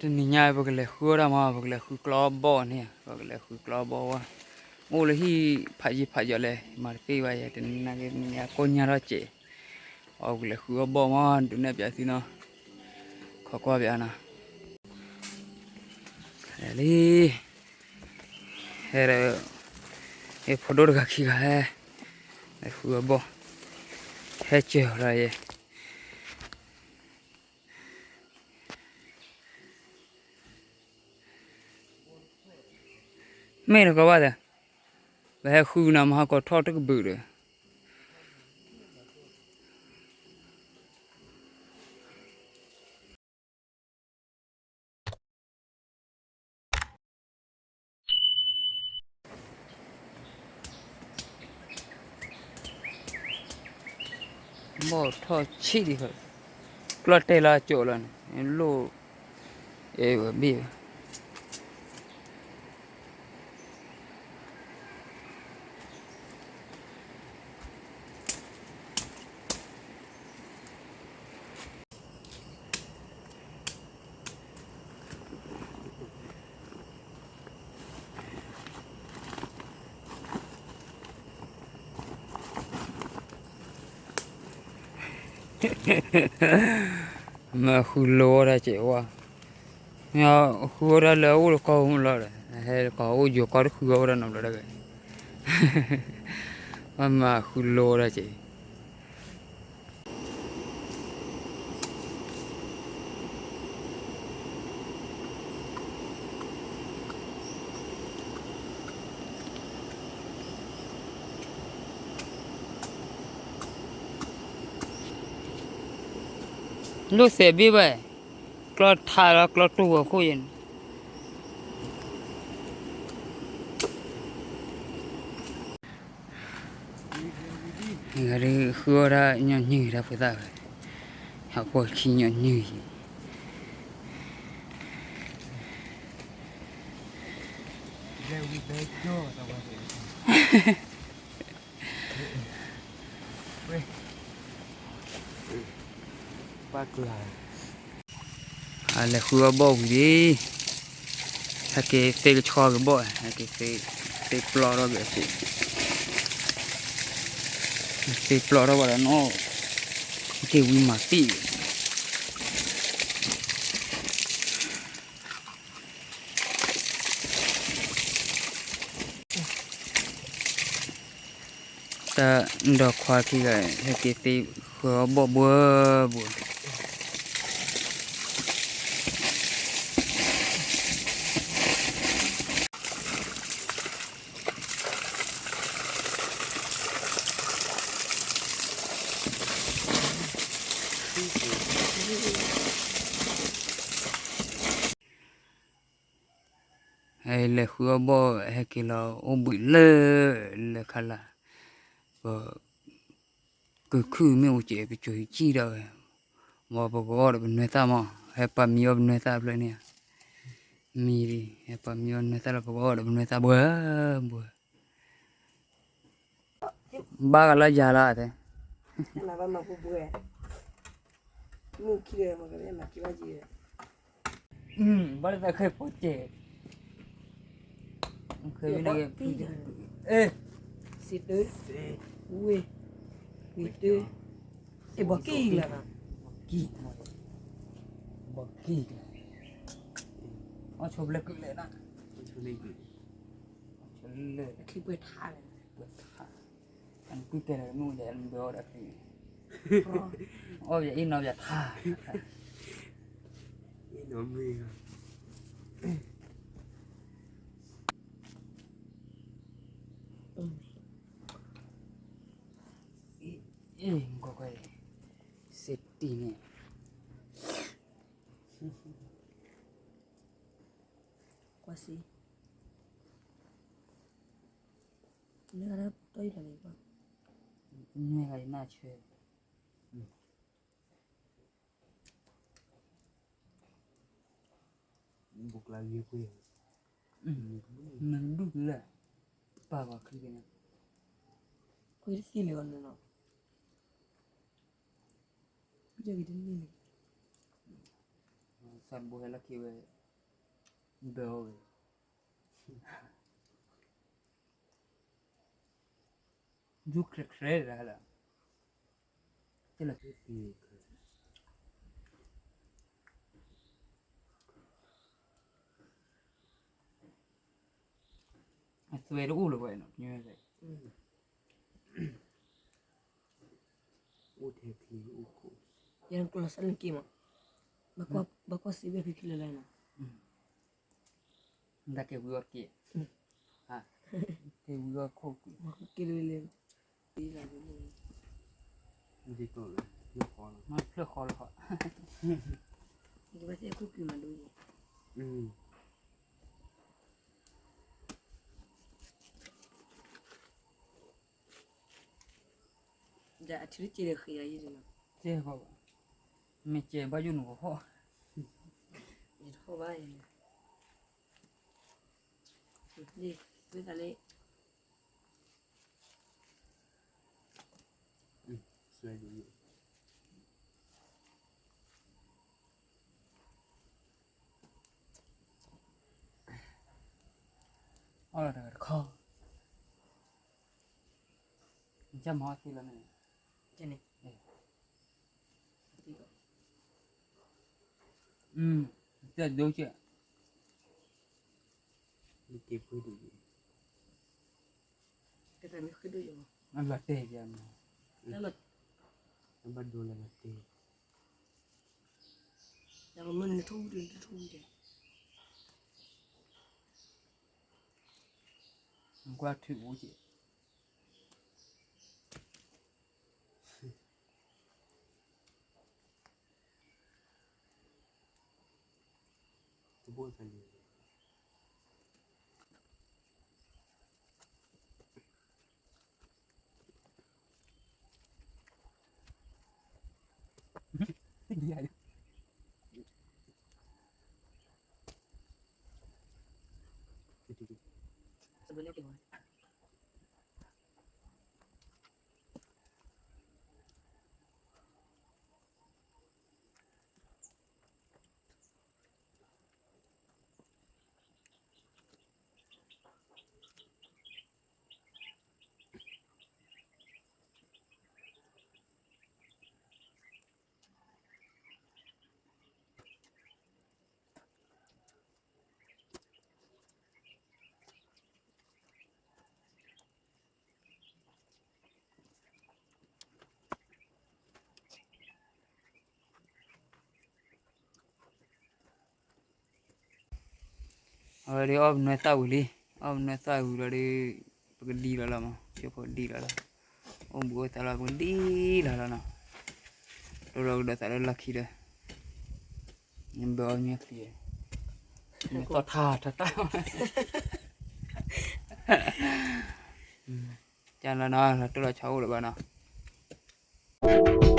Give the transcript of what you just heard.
တနံၤညါပကလဲၤဃုအီၣ်တၢ်မး ပကလဲၤဃုကျီအီၣ်ဘီၣ်န့ၣ် ပကလဲၤဃုကျီအီၣ်ဘီၣ်ဝဲ, အိၣ်လၢဟံၣ်ဖးယံၤဖးယီၤလဲၣ် မၤတသ့ဘၣ်ယဲ တနံၤညါက့ၤတနံၤညါကိၣ်ညါထီၣ်စဲး, အီ ပကလဲၤဃုအီၣ်ဘီၣ်မး ဒုးနဲၣ်ပၠးသုနီၤ, ခိးကွၢ်ပၠးနီၤ, လံ ဟဲဒီး ဟဲဖိဒိၣ်တဂၤခံဂၤဟဲ လဲၤဃုအီၣ်ဘီၣ်, ဟဲစၢၤလီၤယဲ မ့ၢ်တကီဘၣ်သ့, ပဟဲဃုနၤမဟါကီးထီၣ်တကဘုးဒီး ဘီၣ်ထီၣ်ဆံးဒံး, ကျီၢ်တဲလီၤကၠိလီၤန့ၣ် လိၣ် အဲဝဲဘ့ၣ်ဝဲ မၤဃုလိဝဲဒၣ်စဲးဝါ, မ့ၢ်ဃုဝဲဒၣ်လၢအအိၣ်တကီၢ်မလီၤဒီး ဟဲကီးအိၣ်ယိၤကီၢ်တဃုဝဲဒၣ်နီတဘျီတဂၤ, မၤဃုလိဝဲဒၣ်စဲး လိၣ်သဲးဘ့ၣ်ဘၣ်, ကျီၢ်ထးလီၤကျီၢ်တူၢ်ဝဲခိၣ်ယဲၢ်န့ၣ် ဂၤဒုးဃုအီၣ်တၢ်ညီနုၢ်တၢ်ဖိသၣ်ဝဲ, ဟးဖှီၣ်ခံညီနုၢ်ယံၤ ပၢ်ကျါ အလဲၤဃုအီၣ်ဘီၣ်ဝံၤလံ, ဟဲက့ၤသ့ကဆီက့ၤဘီၣ်, ဟဲက့ၤသ့ပျီထီၣ်က့ၤအစ့, သ့ပျီထီၣ်ဘၣ်ဒီးနီၢ်, ဟဲက့ၤဝံၤမၤသံၣ် တၢ်ဒီခွါခံဂၤ ဟဲက့ၤသ့ဃုအီၣ်ဘီၣ်ဘှၢဘှၢ ဟဲလဲၤဃုအီၣ်ဘီၣ် ဟဲက့ၤလီၤအိၣ်ဘှံးလၢ လၢခါလၢ်, ပ ကုၢ်ခုၣ်မ့ၣ်အူကဲး ပစိၤဟံးကံၣ်ဒၣ်ဝဲ, မ်ပကအီၣ်ဒီးပနွဲသၣ်မး ဟဲပာ်မံအီၣ်ပနွဲသၣ်ဖျၢၣ်န့ၣ်, မံဒံး ဟဲပာ်မံအီၣ်နွဲသၣ်လၢပကအီၣ်ဒီးပနွဲသၣ်ဘှၢဘှၢ, ဘၣ်ကလၢယၤလၢအသဲ ဘၣ်လၢသးခဲဖိကဲး, စံးတၢ်, ဝ့ၢ်, ဝ့ၢ်တၢ်, ဘီကံၢ်လၢ, ဘီကံၢ်, ဘီကံၢ်လၢ, အီၣ်ဆိဘျဲၣ်ကုၣ်လဲၣ်နၤ, လၢ, ပှဲၤထါ, အနကွံၢ်ကဲလၢမုၢ်ဒီး အနဘၢအီၣ်ဒီးချံ, အီၣ်ယအ့ၣ်နီၤယထါ, အ့ၣ်နီၤမ့ၢ် အ့ၣ်, စ့တံၢ်န့ၣ်, ကွၢ်စ့, နွဲဂၤနၢ်ဆၢ, နဒူၣ်လၢ, ပာ်ပှၤချံက့ၤန့ၣ်, ခွံတသံလၢၤဘၣ်န့ၣ်နီၤ, ခွံတဂ့ၤတန့ၢ်လၢၤ, သးတဘိဟဲလီၢ်ခံဝဲ, ဘၢအီၣ်ဝဲ, ယူၢ်ချဲးချဲးဒၣ်လၢ, တဲလၢ အသွဲတအိၣ်လၢၤဝဲနီၤ, အိၣ်ထဲခံအိၣ်ခိၣ်, ယကလီၤစဲလၢက့ၤမး, ဘၣ်ကွၢ်စံးဝဲဖံဖံလၢ်လၢ်နီၤ, တၢ်ကဲဝံၤအီၣ်တက့ၢ်, ကဲဝံၤအီၣ်ခိၣ်ကွံာ်, ကဲလၢလၢ ဖျၢၣ်ဃီလီၤ, ယဘၣ်တဲခိၣ်ကွံာ်မးဒိၣ်ယဲ, ဒီးအထံတက့ၢ်ဒီးဃ့ယၤယံၤန့ၣ်, ကဲဃီ, မ့ၢ်ကဲဘၣ်ယိၣ်နူၤကဟီၣ်, ယတဟီၣ်ဘၣ်ယဲ, ဝဲသးလၢ အီၣ်လီၤတဂၤတခီ, ကမၤအီၣ်သ့လီၤန့ၣ်, တဲဒိကဲ, ကဲဖုဒိၣ်, ကဲတၢ်မ့ၢ်ဃုဒိၣ်ယၤ, အလီၤတဲာ်ယၤ, ဘၣ်ဒိလၢလီၤတဲာ်, ယကမ့ၢ်နထူၣ်ဝံၤတထူၣ်ဝံၤဒီး, ကွၢ်ထူၣ်အိၣ်ကဲ တဘိၣ်သးလံ, အဝဲဒၣ်အီၣ်ပနွဲသၣ်ဝံၤလံ, အီၣ်ပနွဲသၣ်ဝံၤလီၤဒီး ပကဒံလီၤလီၤမး, ကၠိဖိဒံလီၤလီၤ, အိၣ်ဘှံးအိၣ်သါလီၤ ပကဒံလီၤလီၤနီၤ, တိၢ်လီၤကဒီးသးလၢလီၢ်ခံဒီး, နဘၢအီၣ်ညၣ်ချံ, နသီၣ်ထါထါတၢ်, ကၢ်လီၤနီၤ လီၤတိၢ်လီၤဆီအိၣ်လၢၤဘၣ်နီၤ.